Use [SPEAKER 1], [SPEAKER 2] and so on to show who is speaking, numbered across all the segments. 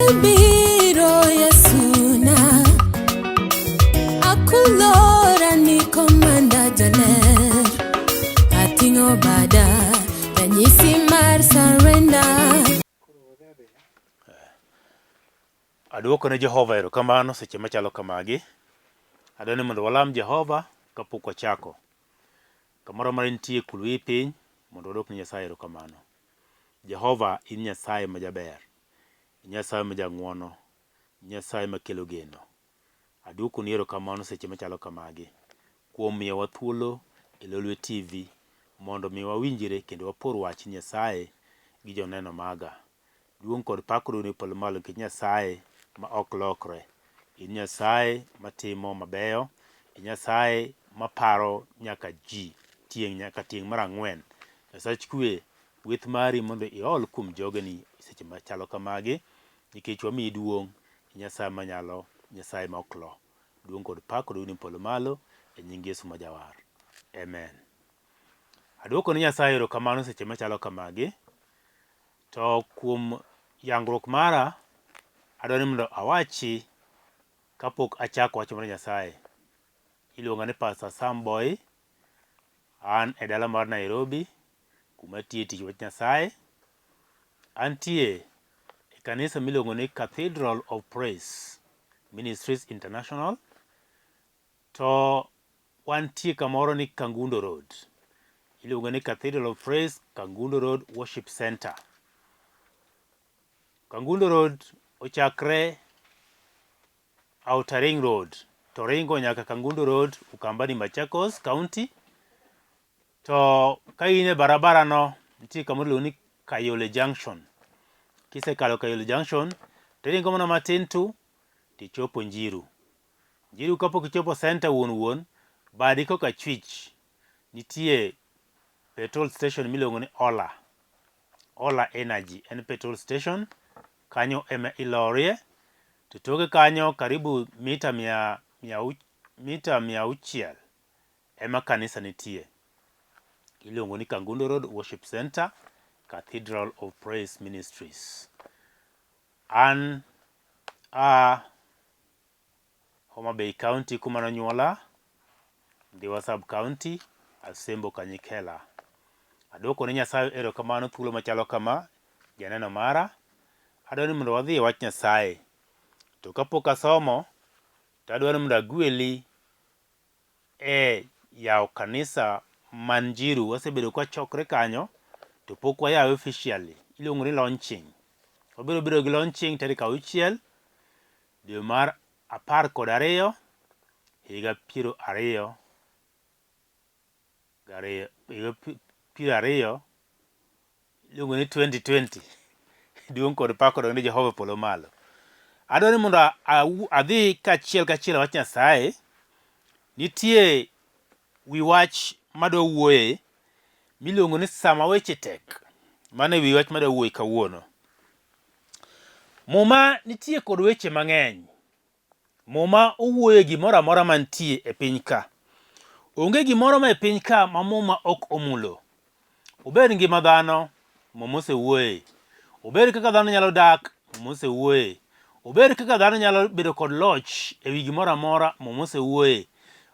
[SPEAKER 1] Asebiro Yesuna, akulora ni komanda jaler, ating'o bada ranyisi mar surrender.
[SPEAKER 2] Aduoko ne Jehova erokamano seche machalo kamagi. Adwaro ni mondo walam Jehova kapok wachako. Kamoro amora intie kul wiyi piny mondo wadwok ne Nyasaye erokamano. Jehova in Nyasaye ma jaber, in Nyasaye ma jang'wono, in Nyasaye makelo geno. Aduokoni erokamano seche machalo kamagi kuom miyowa thuolo e Lolwe TV mondo mi wawinjre kendo wapor wach Nyasaye gi joneno maga. Duong' kod pak odong' e polo malo nikech Nyasaye ma ok lokre. In Nyasaye matimo mabeyo, in Nyasaye maparo nyaka ji tieng' nyaka tieng' mar ang'wen. Nyasach kwe, gweth mari mondo iol kuom jogeni seche machalo kamagi nikech wamiyi duong', in Nyasaye manyalo, Nyasaye ma ok lo. Duong' kod pak odong' e polo malo e nying Yesu ma Jawar. Amen. Aduoko ne Nyasaye erokamano seche machalo kamagi. To kuom yangruok mara, adwaro ni mondo awachi kapok achako wach mar Nyasaye. Iluonga ni Pastor Sam Boy, an e dala mar Nairobi kuma atiye tich wach Nyasaye. Antie e kanisa miluongo ni Cathedral of Praise Ministries International To wantie kamoro ni Kangundo Road. Iluonge ni Cathedral of Praise Kangundo Road Worship Center. Kangundo Road ochakre Outer Ring Road to ringo nyaka Kangundo Road, Ukambani, Machakos County. To ka in e barabara no, nitie kamoro iluongo ni Kayole Junction. Kisekalo Kayole Junction, tiringo mana matin tu tichopo Njiru. Njiru kapok ichopo center wuon wuon, badi koka achwich nitie petrol station miluongo ni Ola. Ola Energy en petrol station, kanyo ema ilorie. To toke kanyo karibu mita mia, mia, mita 600 ema kanisa nitie. Iluongo ni Kangundo Road Worship Center, Cathedral of Praise Ministries. An a Homa Bay County kuma nonyuola, Ndhiwa Sub County, Asembo Kanyikela. Adwoko ne Nyasaye erokamano thuolo machalo kama, janeno mara. Adwaro ni mondo wadhi e wach Nyasaye. To kapok asomo, to adwaro ni mondo agweli e yawo kanisa man Njiru. Wasebedo ka wachokre kanyo to pok wayawe officially. Iluongo ni launching. Wabiro bedo gi launching tarik 6 dwe mar 12 higa 22, higa 20 iluongo ni 2020. Duong' kod pak odog ne Jehova e polo malo. Adwaro ni mondo adhi kachiel kachiel e wach Nyasaye. Nitie wi wach madwa wuoye miluongo ni sama weche tek. Mano e wi wach madwa wuoye kawuono. Muma nitie kod weche mang'eny. Muma owuoyo e gimoro amora mantie e piny ka. Onge gimoro ma e piny ka ma Muma ok omulo. Obed ngima dhano, Muma osewuoye. Obed kaka dhano nyalo dak, Muma osewuoye. Obed kaka dhano nyalo bedo kod loch e wi gimoro amora, Muma osewuoye.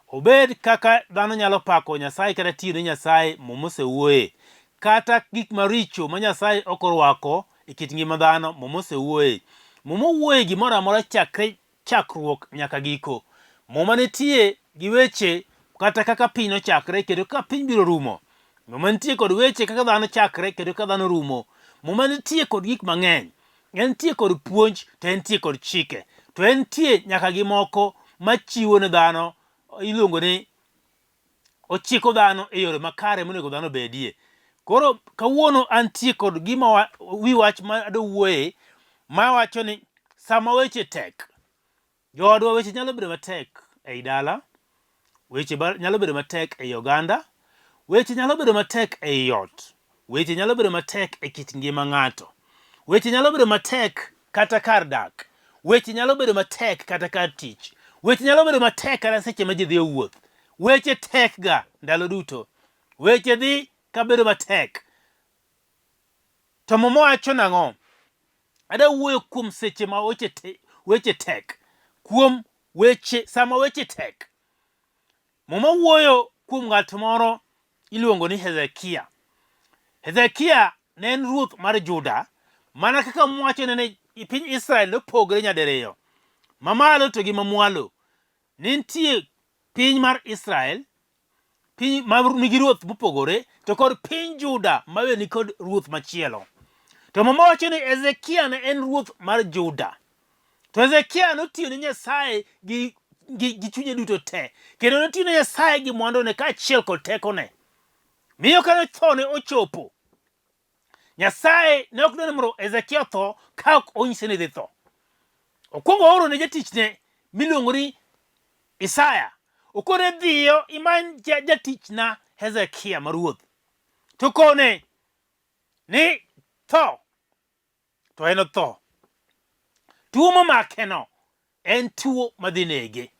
[SPEAKER 2] Obed kaka dhano nyalo pako Nyasaye kata tiyo ne Nyasaye, Muma osewuoye. Kata gik maricho ma Nyasaye ok orwako e kit ngima dhano, Muma osewuoye. Muma owuoye gimoro amora chakre chakruok nyaka giko. Muma nitie gi weche kata kaka piny nochakre kendo kaka piny biro rumo. Muma nitie kod weche kaka dhano chakre kendo kaka dhano rumo. Muma nitie kod gik mang'eny. Entie kod puonj to entie kod chike. To entie nyaka gi moko machiwo ne dhano iluongo ni ochiko dhano e yore makare monego dhano obedie. Koro kawuono antie kod gima wa, wi wach ma adwa wuoye ma wacho ni sama weche tek, joodwa weche nyalo bedo matek ei dala, weche nyalo bedo matek ei oganda, weche nyalo bedo matek ei ot, weche nyalo bedo matek e kit ngima ng'ato, weche nyalo bedo matek kata kar dak, weche nyalo bedo matek kata kar tich, weche nyalo bedo matek kata seche ma ji dhi e wuoth. Weche tek ga ndalo duto, weche dhi kabedo matek. To Muma wacho nang'o? Adwa wuoyo kuom seche ma weche, te, weche tek. Kuom weche sama weche tek. Muma wuoyo kuom ng'at moro iluongo ni Hezekia. Hezekia ne en ruoth mar Juda, mana kaka mwacho ne piny Israel nopogre nyadiriyo, mamalo to gi mamwalo. Ne nitie piny mar Israel, piny ma nigi ruoth mopogore, to kod piny Juda ma be nikod ruoth machielo. To Muma wacho ni Hezekia ne en ruoth mar Juda. To Hezekia notiyo ne Nyasaye gi, gi, gi chunye duto te, kendo notiyo ne Nyasaye gi mwandune kaachiel kod tekone. Miyo kane thone ochopo, Nyasaye ne ok dwar ni mondo Hezekia otho ka ok onyise ni dhi tho. Okwongo ooro ne jatichne miluongo ni Isaya. Okone dhiyo imany jatichna Hezekia ma ruoth. To kone ni tho to en otho. Tuo momakeno en tuo madhi nege.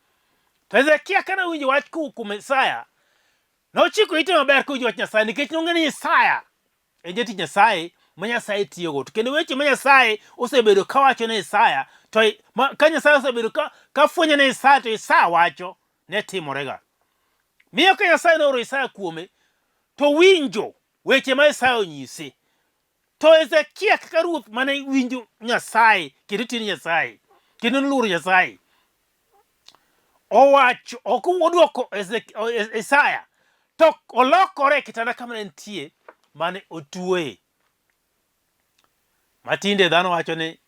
[SPEAKER 2] To Hezekia kane owinjo wach kowuok kuom Isaya, nochiko ite maber kowinjo wach Nyasaye nikech nong'eyo ni Isaya en jatich Nyasaye ma Nyasaye tiyogo. To kendo weche ma Nyasaye osebedo kawacho ne Isaya, to ma, ka Nyasaye osebedo ka, ka fwenyo ne Isaya to Isaya wacho ne timorega. Miyo ka Nyasaye nooro Isaya kuome, to winjo weche ma Isaya onyise. To Hezekia kaka ruoth mane winjo Nyasaye kendo tiyo ne Nyasaye kendo noluoro Nyasaye owacho ok odwoko Isaya to olokore e kitanda kama ne nitie mane otuoye. Matinde dhano wacho ni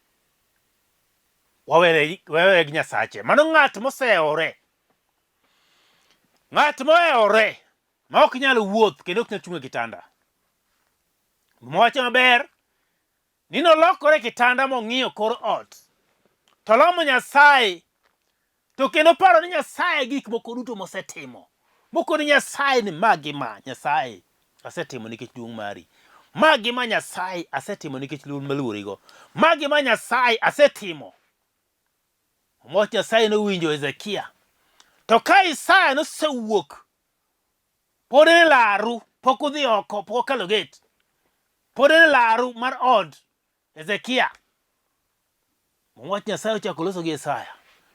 [SPEAKER 2] wawere wawere gi Nyasache. Mano ng'at mosehewore. Ng'at mohewore ma ok nyal wuoth kendo ok nyal chung' e kitanda. Muma wacho maber ni nolokore e kitanda mong'iyo kor ot to lamo Nyasaye to kendo paro ni Nyasaye gik moko duto mosetimo moko ni Nyasaye ni ma gi ma Nyasaye asetimo nikech duong' mari ma gi ma Nyasaye asetimo nikech luor maluorigo ma gi ma Nyasaye asetimo. Wach Nyasaye nowinjo Hezekia. To ka Isaya nosewuok Pod en e laru, pok odhi oko, pok okalo gate. Pod en e laru mar od Hezekia. Wach Nyasaye ochako loso gi Isaya.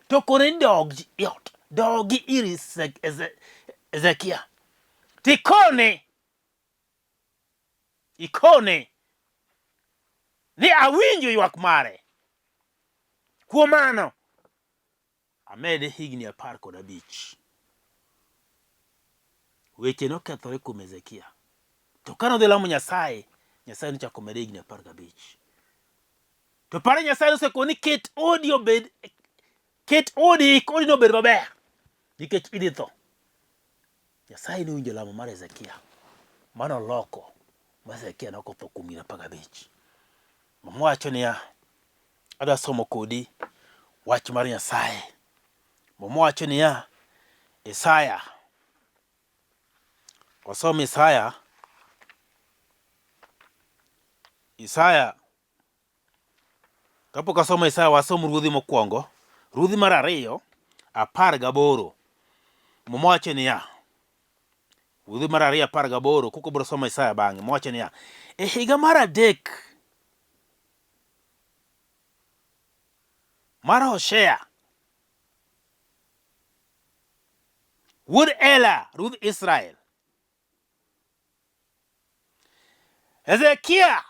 [SPEAKER 2] To kone ni dog e ot, dogi ir Hezekia. Tikone, ikone ni awinjo ywak mare. Kuom mano, Amede higni 15. Weche nokethore kuom Hezekia. To kane odhi lamo Nyasaye, Nyasaye nochako mede higni 15. To pare Nyasaye nosekoni ni ket odi obed ket odi ik odi nobed maber nikech idhi tho. Nyasaye nowinjo lamo mar Hezekia mano oloko ma Hezekia ne ok otho kuom higni 15. Muma wacho niya, Adwa somo kodi wach mar Nyasaye. Muma wacho niya, Isaya. Wasom Isaya. Isaya. Kapok asomo Isaya, wasom Ruodhi mokwongo. Ruodhi mar ariyo, 18. Muma wacho niya, Ruodhi mar ariyo 18, koko biro somo Isaya bang'e. Muma wacho niya, e higa mar adek mar Hoshea wuod Ela ruodh Israel, Hezekia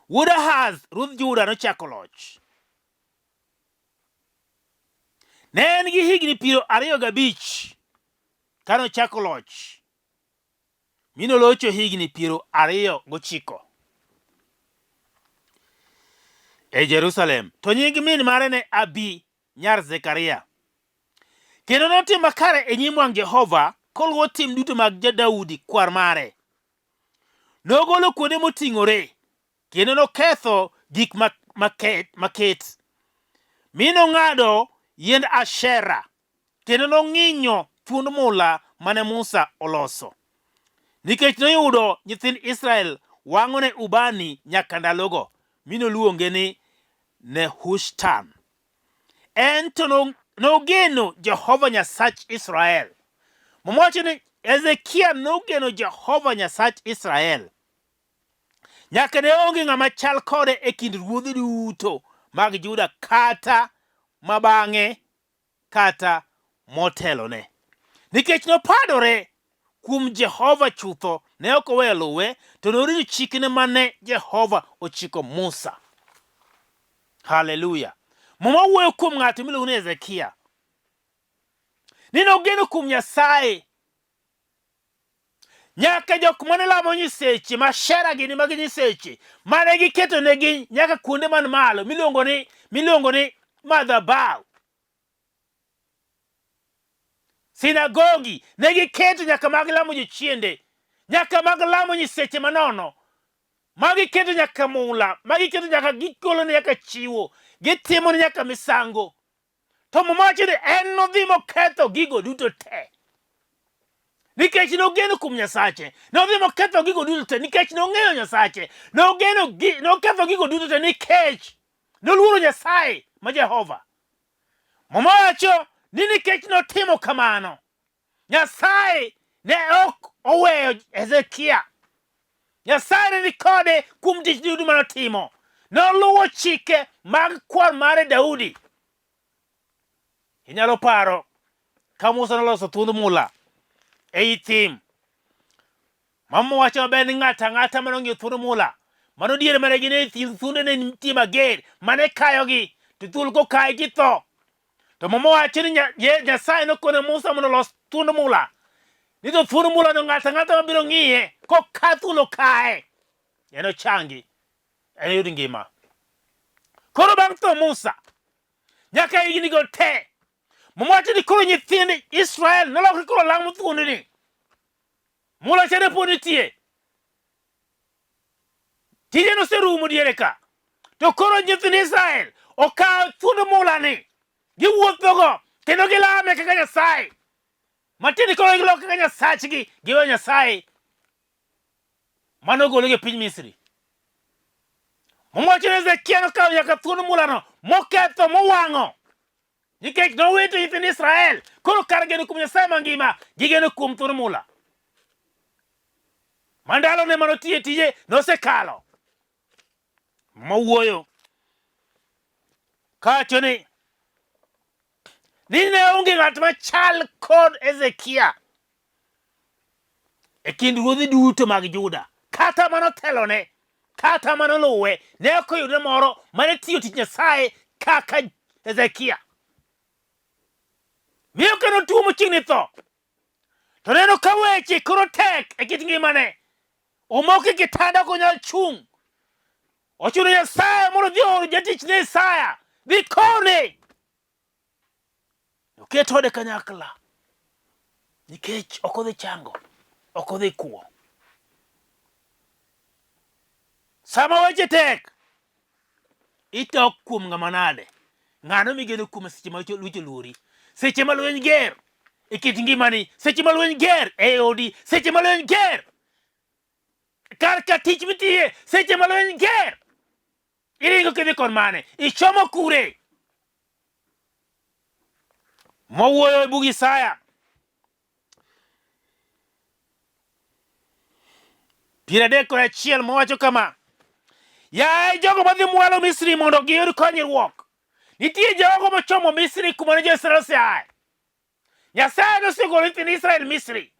[SPEAKER 2] wuod Ahaz ruodh Juda nochako loch. Ne en gi higni 25 ka nochako loch mi nolocho higni 29 e Jerusalem. To nying min mare ne Abi nyar Zekaria. Kendo notimo makare e nyim wang' Jehova koluwo tim duto mag Daudi kwar mare. Nogolo kuonde moting'ore kendo noketho gik maket, mi nong'ado yiend Ashera kendo nong'inyo thuond mula mane Musa oloso. Nikech noyudo nyithind Israel wang'one ubani nyaka ndalogo, mi noluonge ni Nehushtan. En to nogeno Jehova Nyasach Israel. Muma wacho ni Hezekia nogeno Jehova Nyasach Israel. Nyaka ne onge ng'ama chal kode e kind ruodhi duto mag Juda kata ma bang'e kata motelone. Nikech nopadore kuom Jehova chutho, ne ok oweyo luwe, to norito chikne mane Jehova ochiko Musa. Haleluya! Muma wuoyo kuom ng'ato miluongo ni Hezekia ni nogeno kuom Nyasaye nyaka jok mane lamo nyiseche ma shera gini mag nyiseche mane giketo negi nyaka kuonde man malo miluongo ni madhabahu sinagogi ne giketo nyaka mag lamo jochiende nyaka mag lamo nyiseche manono ma giketo nyaka mula ma giketo nyaka gigolo ne nyaka chiwo gitimo ne nyaka misango To Muma wacho ni en nodhi moketho gigo duto te. Nikech nogeno kuom Nyasache. Nodhi moketho gigo duto te nikech nong'eyo Nyasache. Nogeno gi, noketho gigo duto te nikech noluoro Nyasaye ma Jehova. Muma wacho ni nikech notimo kamano, Nyasaye ne ok oweyo Hezekia. Nyasaye ne ni kode kuom tich duto mane otimo. Noluwo chike mag kwar mare Daudi. Inyalo paro ka Musa noloso thuond mula ei thim. Mama wacho maber ni ng'ato ang'ata mane ong'iyo thuond mula, mano diere mane gin e thim, thuonde ne nitie mager mane kayogi, to thuol kokayi titho. To Muma wacho ni Nyasaye nokone Musa mondo olos thuond mula. Ni to thuond mula no ng'ato ang'ata mabiro ng'iye, koka thuol okaye, en ochangi, en oyud ngima. Koro bang' tho Musa, nyaka higni go te, Muma wacho ni koro nyithind Israel nolokre koro lamo thuondni. Mula cha ne pod nitie. Tije noserumo diere ka. To koro nyithind Israel okawo thuond mulani, giwuothogo kendo gilame kaka Nyasaye. Matiende koro giloko kaka Nyasachgi, giweyo Nyasaye mane ogologi e piny Misri. Muma wacho ni Hezekia nokawo nyaka thuond mulano moketho mowang'o nikech nowito nyithind Israel. Koro kar geno kuom Nyasaye mangima, gigeno kuom thuond mula. Ma ndalone mane otiye tije nosekalo. Mowuoyo kawacho ni ne onge ng'at machal kod Hezekia e kind ruodhi duto mag Juda, kata manotelone, kata manoluwe, ne ok oyudre moro mane tiyo tich Nyasaye kaka Hezekia. Miyo ka notuo mochiegni tho, to neno ka weche koro tek e kit ngimane, omoko e kitanda ok onyal chung'. Ochuno Nyasaye mondo odhi oor jatichne Isaya dhi kone Oket ode kanyakla nikech ok odhi chango, ok odhi kwo. Sama weche tek, itok kuom ng'ama nade? Ng'ano migeno kuome seche ma weche oluori? Seche ma lweny ger e kit ngimani, seche ma lweny ger e odi, seche ma lweny ger kar ka tich mitiye, seche ma lweny ger Iringo kidhi kon mane? Ichomo kure? Mowuoyo e bug Isaya 31 mowacho kama: Yaye jogo madhi mwalo Misri mondo giyud konyruok. Nitie jogo mochomo Misri kuma ne jo-Israel oseaye. Nyasaye nosegolo nyithind Israel Misri,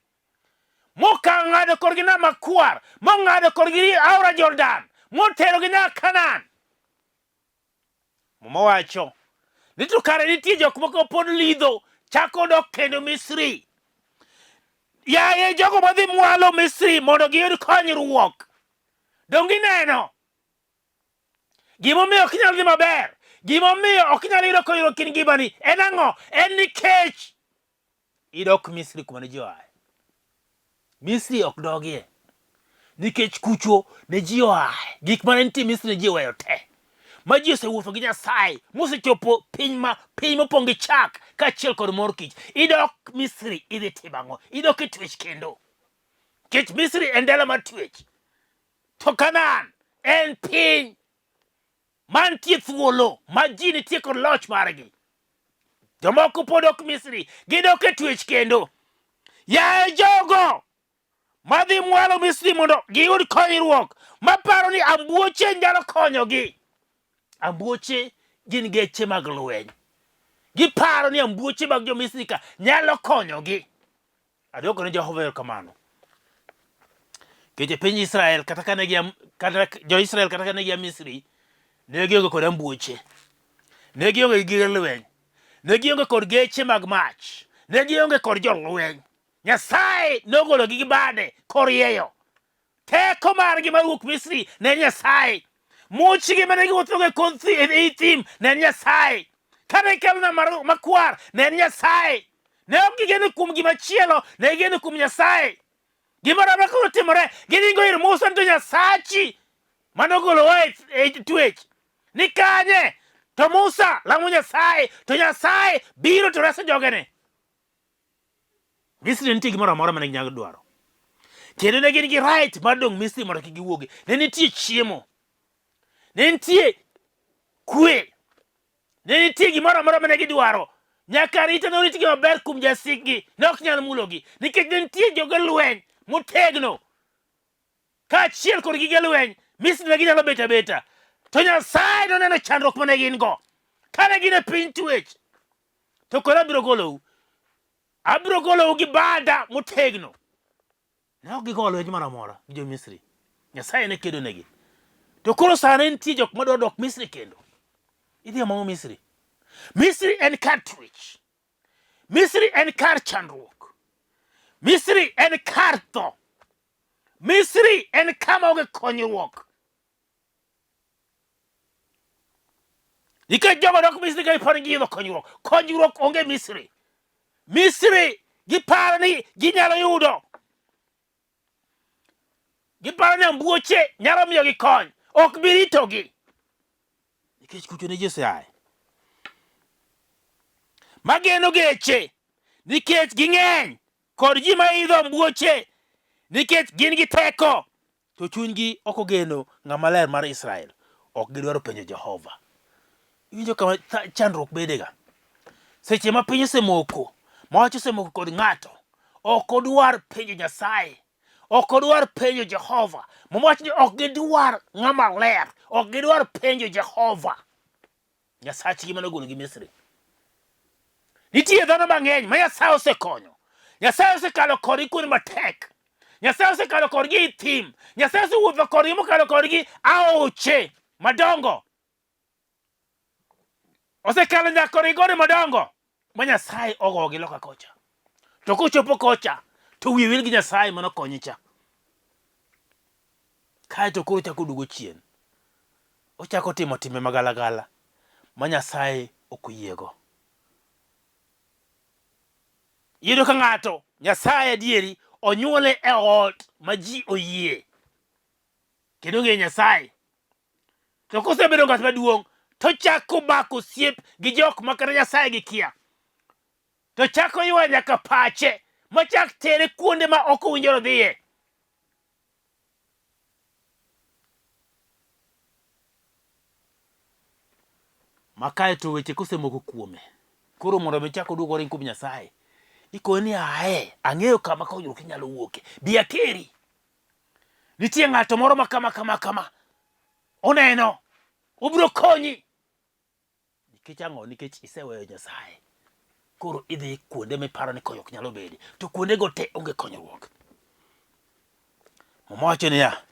[SPEAKER 2] mokawo ng'ado korgi Nam Makwar, mong'ado korgi aora Jordan, moterogi nyaka Kanaan. Muma wacho ni to kare nitie jok moko pod lidho chako dok kendo Misri. Yaye jogo madhi mwalo Misri mondo giyud konyruok. Donge ineno? Gimomiyo ok inyal dhi maber, gimomiyo ok inyal yudo konyruok kind ngimani en ang'o? En nikech idok Misri kuma ne ji oaye. Misri ok dogie nikech kucho ne ji oaye. Gik mane nitie Misri ne ji oweyo te. Ma ji osewuotho gi Nyasaye mosechopo piny ma piny mopong' gi chak kaachiel kod mor kich. Idok Misri idhi timo ang'o? Idok e twech kendo. Nikech Misri en dala mar twech. To Kanaan en piny mantie thuolo ma ji nitie kod loch margi. Jomoko pod ok Misri, gidok e twech kendo. Yaye jogo Madhi mwalo Misri mondo giyud konyruok, maparo ni ambuoche nyalo konyogi. Ambuoche gin geche mag lweny. Giparo ni ambuoche mag jo-Misri ka nyalo konyogi. Adwoko ne Jehova erokamano. Nikech e piny Israel kata kane gia kata jo-Israel kata kane gia Misri ne gionge kod ambuoche. Ne gionge gi gige lweny. Ne gionge kod geche mag mach. Ne gionge kod jolweny. Nyasaye nogologi gi bade korieyo. Teko margi mar wuok Misri ne en Nyasaye. Muchgi mane giwuothogo e kor ei thim ne en Nyasaye. Kane gikalo nam makwar ne en Nyasaye. Ne ok gigeno kuom gima chielo, ne gigeno kuom Nyasaye. Gimoro amora koro timore, giringo ir Musa ni to Nyasachi mane ogolowa e e twech ni kanye? To Musa lamo Nyasaye, to Nyasaye biro to reso jogene. Misri ne nitie gimoro amora mane ginyalo dwaro. Kendo ne gin gi right mar dong' Misri mondo kik giwuogi. Ne nitie chiemo. Ne nitie kwe. Ne nitie gimoro amora mane gidwaro. Nyaka arita noritgi maber kuom jasikgi. Ne ok nyal mulogi. Nikech ne nitie joge lweny motegno. Kaachiel kod gige lweny, Misri ne ginyalo bet abeta. To Nyasaye noneno chandruok mane gin go. Kane gin e piny twech, to koro abiro golou. Abiro golou gi bada motegno. Ne ok gigo lweny moro amora gi jo-Misri. Nyasaye ne kedo negi. To koro sani nitie jok madwa dok Misri kendo. Idhi omo Misri. Misri en kar twech. Misri en kar chandruok. Misri en kar tho. Misri en kama onge konyruok. Nikech jogo dok Misri ka giparo ni giyudo konyruok. Konyruok onge Misri. Misri giparo ni ginyalo yudo. Giparo ni ambuoche nyalo miyogi kony. Ok bi ritogi. Nikech kucho ne ji oseaye. Mageno geche nikech ging'eny kod ji ma idho ambuoche nikech gin gi teko to chunygi ok ogeno Ng'ama Ler mar Israel, ok gidwaro penjo Jehova. Iwinjo kama chandruok bedega? Seche ma piny osemoko, ma wach osemoko kod ng'ato, ok odwar penjo Nyasaye, ok odwar penjo Jehova. Muma wacho ni ok gidwar Ng'ama Ler, ok gidwar penjo Jehova. Nyasachgi mane ogologi Misri. Nitie dhano mang'eny ma Nyasaye osekonyo. Nyasaye osekalo kodgi kuonde matek. Nyasaye osekalo kodgi e thim. Nyasaye osewuotho kodgi mokalo kodgi aoche madongo. Osekalo nyaka kodgi gode madongo ma Nyasaye ogogi loka kocha. To kochopo kocha to wiye wil gi Nyasaye mane okonye cha. Kae to koro ochako oduogo chien. Ochako timo timbe magalagala ma Nyasaye ok oyiego. Iyudo ka ng'ato Nyasaye adieri onyuole e ot ma ji oyie kendo ong'eyo Nyasaye. To kosebedo ng'at maduong' to chako mako osiep gi jok ma kata Nyasaye gikia. To chako ywa nyaka pache machak tere kuonde ma ok owinjore odhiye. Ma kae to weche kosemoko kuome, koro mondo mi chak oduog oring kuom Nyasaye, ikone ni ae, ang'eyo kama konyruok inyalo wuoke, bi ateri. Nitie ng'ato moro ma kama kama kama, oneno, obiro konyi. Nikech ang'o? Nikech iseweyo Nyasaye. Koro idhi kuonde miparo ni konyruok nyalo bede, to kuondego te onge konyruok. Muma wacho niya,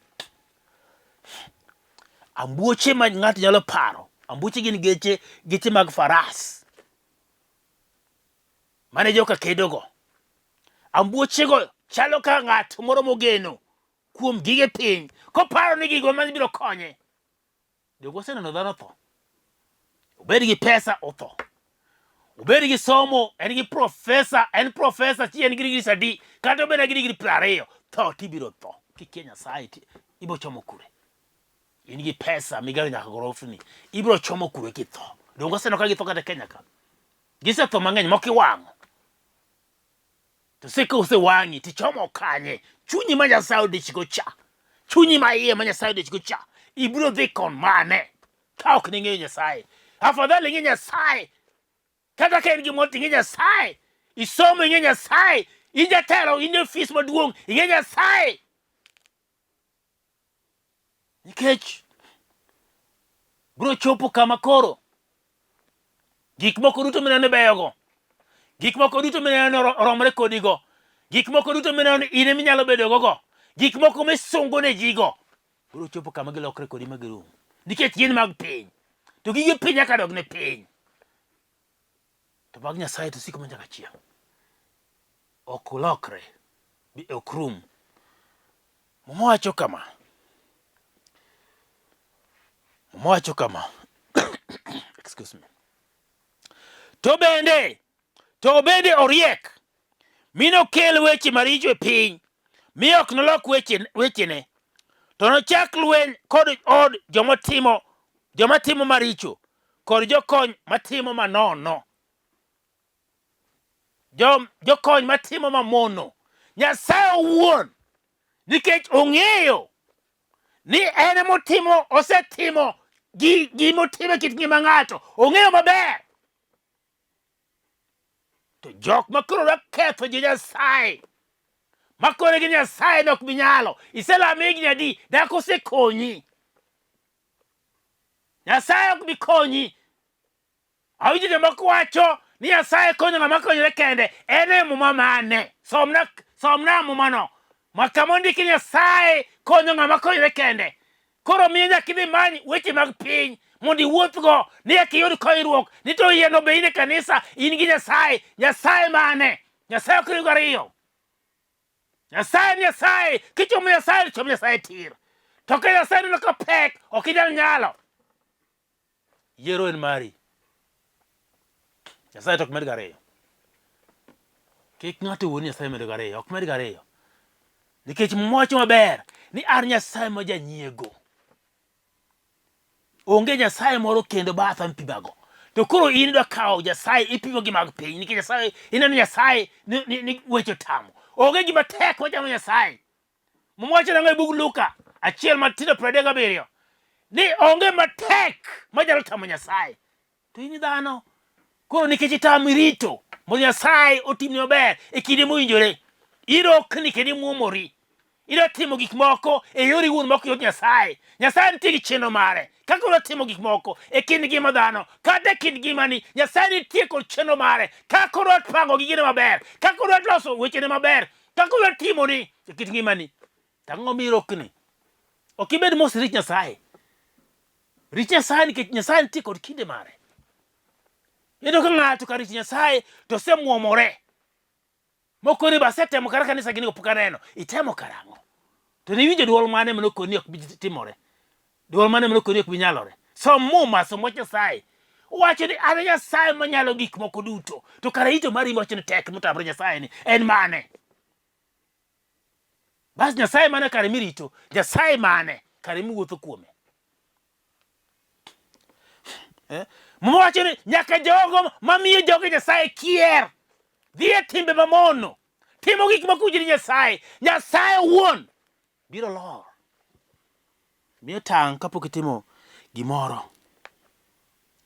[SPEAKER 2] ambuoche ma ng'ato nyalo paro, ambuoche gin geche, geche mag faras mane joka kedogo. Ambuochego chalo ka ng'at moro mogeno kuom gige piny, koparo ni gigo ema biro konye. Donge waseneno dhano tho? Obed gi pesa otho. Obed gi somo, en gi profesa, en profesa chi en gi degrees adi, kata obed gi degree 20, tho tibiro tho. Kikia Nyasaye ti ibiro chomo kure? In gi pesa migero nyaka gorofni, ibiro chomo kure kitho? Donge waseneno ka githo kata Kenya ka? Gisetho mang'eny moko iwang'o. To se ka osewang'i tichomo kanye? Chunyi ma Nyasaye odichgo cha, chunyi ma iye ma Nyasaye odichgo cha, ibiro dhi kon mane ka ok ning'eyo Nyasaye? Afadhali ing'e Nyasaye, kata ka en gimoro to ing'e Nyasaye, isomo ing'e Nyasaye, In jatelo, in e ofis maduong', ing'e Nyasaye. Nikech biro chopo kama koro gik moko duto mineno ni beyogo, gik moko duto mineno ni oromore kodigo, gik moko duto mineno ni in ema inyalo bedogo go, gik moko misungo ne jigo, biro chopo kama gilokre kodi ma girum. Nikech gin mag piny. To gige piny nyaka dog ne piny. To mag Nyasaye to siko manyaka chieng'. Ok lokre, ok rum. Muma wacho kama. Muma wacho kama. Excuse me. To bende, to bende oriek, mi nokel weche maricho e piny, mi ok nolok weche, wechene. To nochak lweny kod od joma timo, joma timo maricho, kod jokony matimo manono. Jo, jokony matimo mamono. Nyasaye owuon, nikech ong'eyo ni en emotimo, osetimo gi gimotimo e kit ngima ng'ato, ong'eyo maber. To jok ma koro dwa ketho jo Nyasaye, ma koro gi Nyasaye ne ok bi nyalo, iselame higni adi, dak osekonyi. Nyasaye ok bi konyi. Awinjo jomoko wacho ni Nyasaye konyo ng'ama konyore kende. En e muma mane? Somna, somna mumano. Ma kama ondiki Nyasaye konyo ng'ama konyore kende. Koro miyo nyaka idhi many weche mag piny mondo iwuothgo ni eka iyud konyruok ni to yieno be in e kanisa in gi Nyasaye. Nyasaye mane? Nyasaye ok riw gariyo. Nyasaye en Nyasaye, kichomo Nyasaye to chom Nyasaye tir. To ka Nyasaye neno ka pek, ok inyal nyalo. Yiero en mari. Nyasaye to ok med gariyo. Kik ng'ato wuond Nyasaye medo gariyo, ok med gariyo. Nikech Muma wacho maber ni an Nyasaye ma janyiego. Onge Nyasaye moro kendo batha mipimago. To koro in idwa kawo Nyasaye ipimo gi mag piny nikech Nyasaye ineno Nyasaye ni, ni, ni weche otamo. Onge gima tek machamo Nyasaye. Muma wacho nang'o e bug Luka achiel matindo 37 ni onge matek manyalo tamo Nyasaye. To in dhano koro nikech itamo irito mondo Nyasaye otimni maber e kinde mowinjore, irokni kendo imuomori. Idwa timo gik moko e yori iwuon mok yot Nyasaye. Nyasaye nitie gi chenro mare kaka odwa timo gik moko e kind ngima dhano kata e kind ngimani. Nyasaye nitie kod chenro mare kaka odwa pango gigene maber, kaka odwa loso wechene maber, kaka odwa timoni e kit ngimani. To ang'o mirokni? Ok ibed mos rit Nyasaye. Rit Nyasaye nikech Nyasaye nitie kod kinde mare. Iyudo ka ng'ato kar rito Nyasaye to osemuomore. Moko ni be asetemo kata kanisa gini pok aneno. Itemo karang'o? To niwinjo dwol mane mane okoni ok bi timore? Dwol mane mane okoni ok bi nyalore? Som Muma, som wach Nyasaye. Owacho ni an e Nyasaye manyalo gik moko duto. To kara ito mari miwacho ni tek motamore Nyasaye ni en mane? Bas Nyasaye mane kare mirito? Nyasaye mane kare miwuotho kuome? Eh? Muma wacho ni nyaka jogo mamiyo joge Nyasaye kier dhi e timbe mamono, timo gik ma kuji ni Nyasaye, Nyasaye owuon biro lor. Miyo tang' kapok itimo gimoro.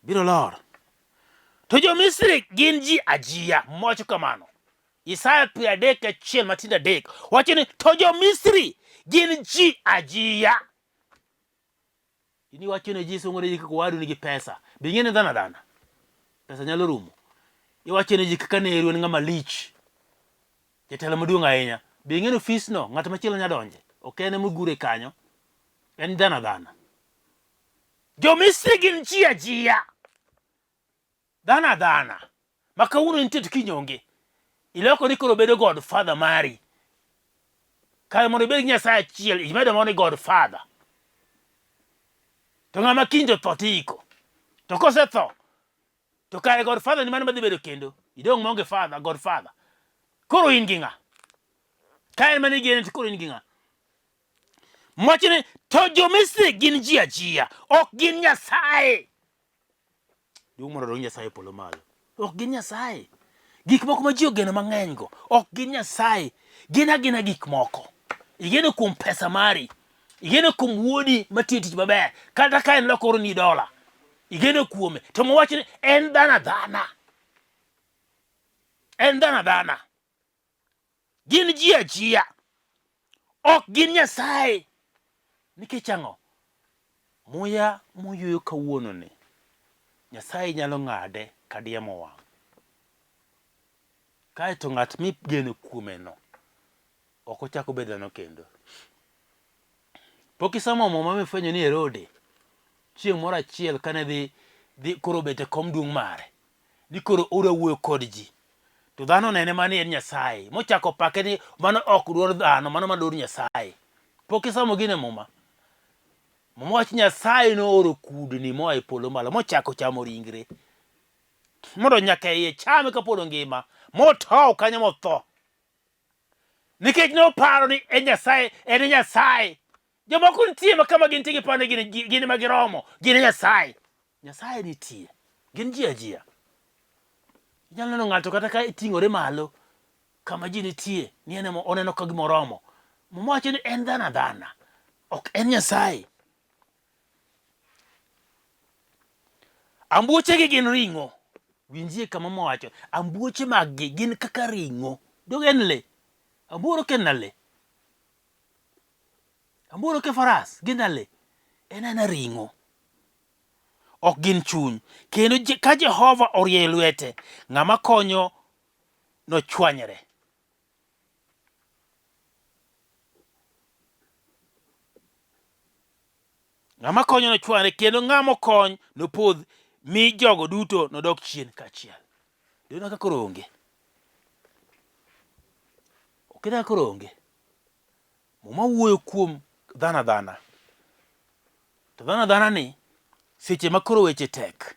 [SPEAKER 2] Biro lor. To jo-Misri gin ji ajiya, Muma wacho kamano. Isaya 31 matindo adek wacho ni to jo-Misri gin ji ajiya. In iwacho ne ji isungo ne ji kaka owadu nigi pesa. Be ing'e ni dhano adhana? Pesa nyalo rumo. Iwacho ne ji kaka neru en ng'ama lich. Jatelo maduong' ahinya. Be ing'e ni ofisno ng'at machielo nyalo donje? Ok en ema ogure kanyo. En dhano adhana. Jo-Misri gin ji ajiya. Dhano adhana ma kawuono nitie to kiny onge. Ilokori koro bedo godfather mari. Kare mondo ibed gi Nyasaye achiel, imedo moro ni godfather. To ng'ama kiny to tho tiiko. To kosetho, to kare godfather ni mano madhi bedo kendo. Idong' maonge father, godfather. Koro in gi ng'a? Ka en mana igene to koro in gi ng'a? Mwacho ni to jo-Misri gin ji ajiya, ok gin Nyasaye. Duong' mondo odog Nyasaye e polo malo. Ok gin Nyasaye. Gik moko ma ji ogeno mang'eny go ok gin Nyasaye. Gin agina gik moko. Igeno kuom pesa mari. Igeno kuom wuodi matiyo tich maber. Kata ka en loko oroni dola. Igeno kuome. To mowach ni en dhano adhana. En dhano adhana. Gin ji ajia. Ok gin Nyasaye. Nikech ang'o? Muya moyueyo kawuononi, Nyasaye nyalo ng'ade ka diemo wang'. Kae to ng'at migeno kuomeno ok ochak obed dhano kendo. Pok isomo Muma mifwenyo ni Herode chieng' moro achiel kane dhi dhi koro obet e kom duong' mare, ni koro odwa wuoyo kod ji. To dhano onene mana ni en Nyasaye, mochako pake ni mano ok dwond dhano, mano mana dwond Nyasaye. Pok isomo gino e Muma? Muma wacho Nyasaye nooro kudni moa e polo malo mochako chamo ringre. Mondo nyaka iye chame kapod ongima, motow kanyo motho. Nikech noparo ni en Nyasaye, en e Nyasaye. Jomoko nitie ma kama gintie giparo ni gin gin ema giromo, gin e Nyasaye. Nyasaye nitie. Gin ji ajia. Inyalo neno ng'ato kata ka iting'ore malo kama ji nitie ni en ema oneno ka gima oromo. Muma wacho ni en dhano adhana, ok en Nyasaye. Ambuochegi gin ring'o. Winjie kama mowacho, ambuoche maggi gin kaka ring'o. Donge en le? Ambuor ok en le. Ambuor ok e faras, gin le. En aena ring'o. Ok gin chuny. Kendo ka Jehova orieyo lwete, ng'ama konyo nochwanyre. Ng'ama konyo nochwanyre kendo ng'ama okony nopodh mi jogo duto nodok chien kaachiel. Donge ka koro onge? Ok ka koro onge. Muma wuoyo kuom dhano adhana. To dhano adhana ni seche ma koro weche tek,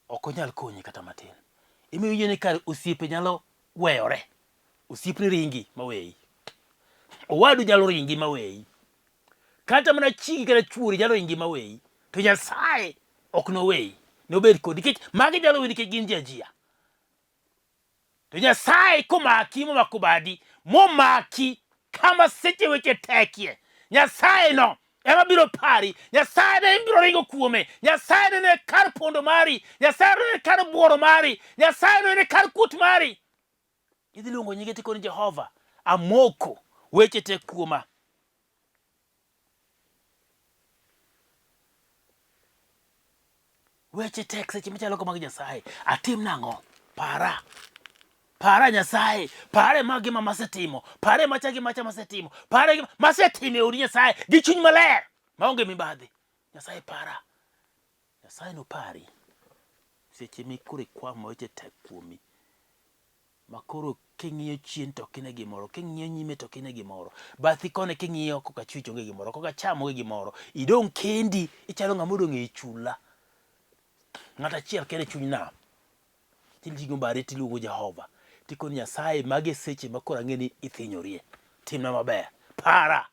[SPEAKER 2] ok onyal konyi kata matin. Imiyo iwinjo ni kare osiepe nyalo weyore. Osiepni ringi maweyi. Owadu nyalo ringi maweyi. Kata mana chigi kata chuori nyalo ringi maweyi. To Nyasaye ok noweyi. Nobed kodi nikech magi nyalo weyi nikech gin ji ajia. To Nyasaye komaki momako badi, momaki kama seche weche tekie, Nyasaye no ema biro pari, Nyasaye no ibiro ringo kuome, Nyasaye no ne kar pondo mari, Nyasaye no ne kar buoro mari, Nyasaye no ne kar kut mari. Idhi luongo nyinge tikoni Jehova, amoko, weche tek kuoma. Weche tek seche machalo kamagi Nyasaye. Atim nang'o? Para. Para Nyasaye. Pare ma gima masetimo. Pare macha gi macha masetimo. Pare gima masetimo e odi Nyasaye gi chuny maler maonge mibadhi. Nyasaye para. Nyasaye nopari seche mikoro ikwamo weche tek kuomi. Ma koro king'iyo chien to ok ine gimoro, king'iyo nyime to ok ine gimoro, bathi koni king'iyo koka achwich onge gimoro, koka acham onge gimoro, idong' kendi, ichalo ng'ama odong' ei chula. Ng'ato achiel kende e chuny nam. Titing'o badi tiluongo Jehova. Tikoni Nyasaye, magi e seche ma koro ang'e ni ithinyorie. Timna maber. Para.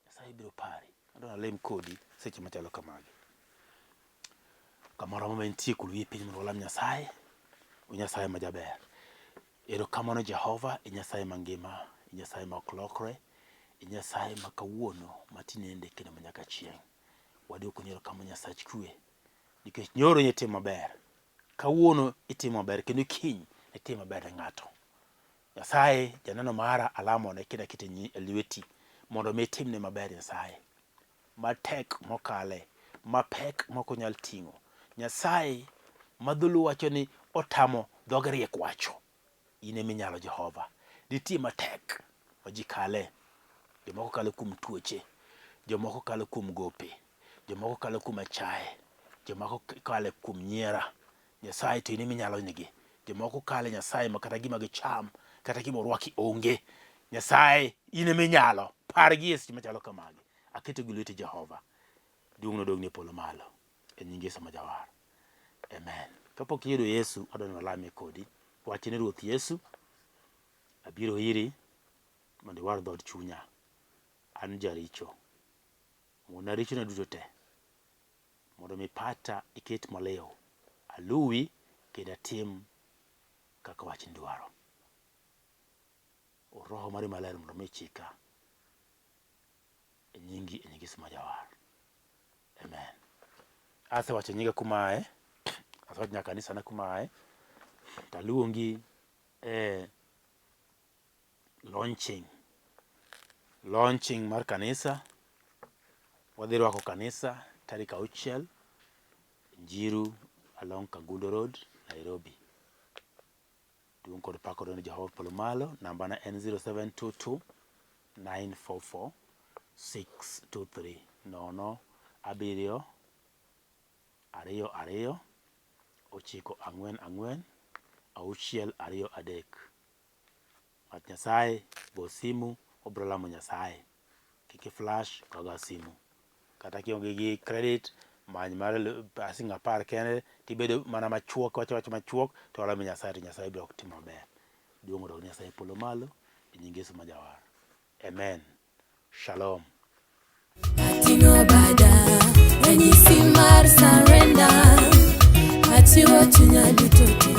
[SPEAKER 2] Nyasaye biro pari. Adwa nalem kodi seche machalo kamagi. Kamoro amora ma intie kul wiyi piny mondo walam Nyasaye. O Nyasaye ma jaber. Erokamano Jehova, e Nyasaye mangima, e Nyasaye ma ok lokre, e Nyasaye ma kawuono, ma tinende kendo ma nyaka chieng'. Waduokoni erokamano Nyasach kwe, nikech nyoro ne itimo maber, kawuono itimo maber kendo kiny nitim maber ne ng'ato. Nyasaye janeno mara alamone kendo akete e lweti mondo mi itimne maber Nyasaye. Matek mokale, mapek mok onyal ting'o. Nyasaye ma dholuo wacho ni otamo dhoge riek wacho. In ema inyalo Jehova. Nitie matek ma ji kale. Jomoko kalo kuom tuoche, jomoko kalo kuom gope, jomoko kalo kuom achaye, jomoko kalo kuom nyiera. Nyasaye to in ema inyalo nigi. Jomoko kale Nyasaye ma kata gima gicham, kata gima orwaki onge. Nyasaye in ema inyalo. Pargi e seche machalo kamagi. Aketogi e lweti Jehova. Duong' nodogni e polo malo. E nying Yesu ma Jawar. Amen. Kapok iyudo Yesu, adwa ni walame kodi. Wach ni Ruoth Yesu, abiro iri mondo iwar dhood chunya. An jaricho. Ng'wonna richona duto te. Mondo mi pata iket maliw, aluwi kendo atim kaka wachni dwaro. Or Roho mari Maler mondo mi ochika e nyingi e nying Yesu ma Jawar. Amen. Asewacho nyinga kuma aye, asewacho nyaka kanisana kuma aye, taluongi e launching. Launching mar kanisa, wadhi rwako kanisa tarik auchiel Njiru along Kangundo Road, Nairobi. Duong' kod pak odog ne Jehova polo malo. Namba na en 0722 944 623 nono abiriyo ariyo ariyo ochiko ang'wen ang'wen auchiel ariyo adek. Ng'at Nyasaye go simu obiro lamo Nyasaye. Kik i flash go agoya simu. Kata kionge gi credit many mar siling apar kende tibedo mana machuok iwacho wach machuok to walamo Nyasaye to Nyasaye biro timo maber. Duong' odog ne Nyasaye e polo malo e nying Yesu ma Jawar. Amen. Shalom.
[SPEAKER 1] Ating'o bada ranyisi mar surrender achiwo chunya duto te.